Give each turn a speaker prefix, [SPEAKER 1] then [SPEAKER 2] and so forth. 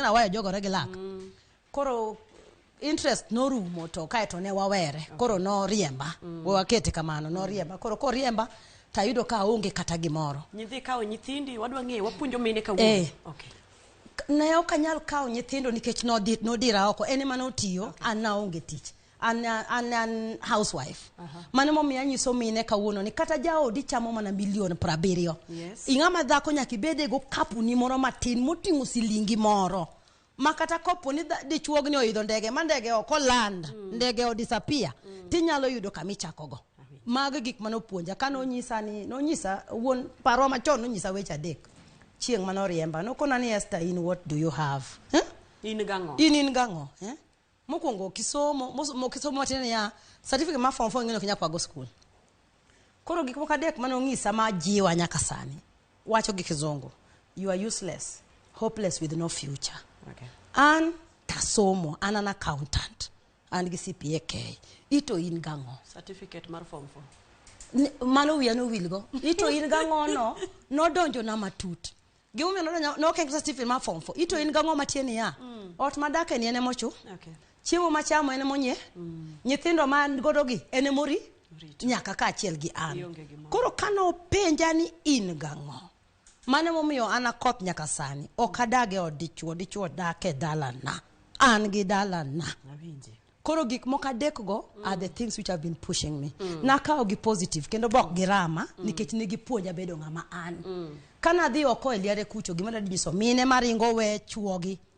[SPEAKER 1] rawaya jogore gi lak. Koro interest norumo to kaeto ne wawere. Koro noriemba. We wakete kamano, noriemba. Koro koriemba tayudo ka aonge kata gimoro.
[SPEAKER 2] Nyidhi kawo nyithindi, wadwa ng'eyo, wapuonjo mine kawuono. Okay.
[SPEAKER 1] Ne ok anyal kawo nyithindo nikech nodira oko. En ema notiyo, an naonge tich. An housewife. Mano momiyo anyiso mine kawuono ni kata jaodi chamo mana milion 70. Ing'ama dhako nyaka ibede go kapuni moro matin moting'o silingi moro. Ma kata kopo ni dichuogni oidho ndege ma ndege ok oland, ndege o disappear, tinyalo yudo kama ichakogo. Mago gik mane opuonja. Ka nonyisa ni nonyisa wuon parwa machon nonyisa weche adek. Chieng' mane oriemba nokona ni, "Esther, in what do you have? Eh?
[SPEAKER 2] In gang'o?
[SPEAKER 1] In gang'o? Eh? Mokwongo kisomo, kisomo matiende niya, certificate mar form 4 ing'eyo ok inyal kwago school." Koro gik moko adek mane onyisa ma jiwa nyaka sani. Wacho gi kizungu. "You are useless, hopeless with no future." An tasomo, an accountant. An gi CPA K. Ito in gang'o?
[SPEAKER 2] Certificate mar form 4.
[SPEAKER 1] Mano wiya nowilgo. Ito in gang'o no, nodonjo na matut. Gimomiyo nodonjo, nok en certificate mar form 4. Ito in gang'o matie niya. Ot madake ni en emochu. Chiemo machamo en emonyie. Nyithindo ma an godo gi en emori.
[SPEAKER 2] Orito.
[SPEAKER 1] Nyaka kaachiel gi an.
[SPEAKER 2] Ionge gimoro.
[SPEAKER 1] Koro kanopenja ni in gang'o. Mano emomiyo an akoth nyaka sani. Ok adag e od dichuo, dichuo dak e dalana. An gi dalana.
[SPEAKER 2] Awinje.
[SPEAKER 1] Koro gik moko adek go are the things which have been pushing me. Nakawo gi positive kendo bok girama nikech ne gipuonja bedo ng'ama an. Kana adhi oko e liare kucho, gima nadhi nyiso mine maringo we chuogi.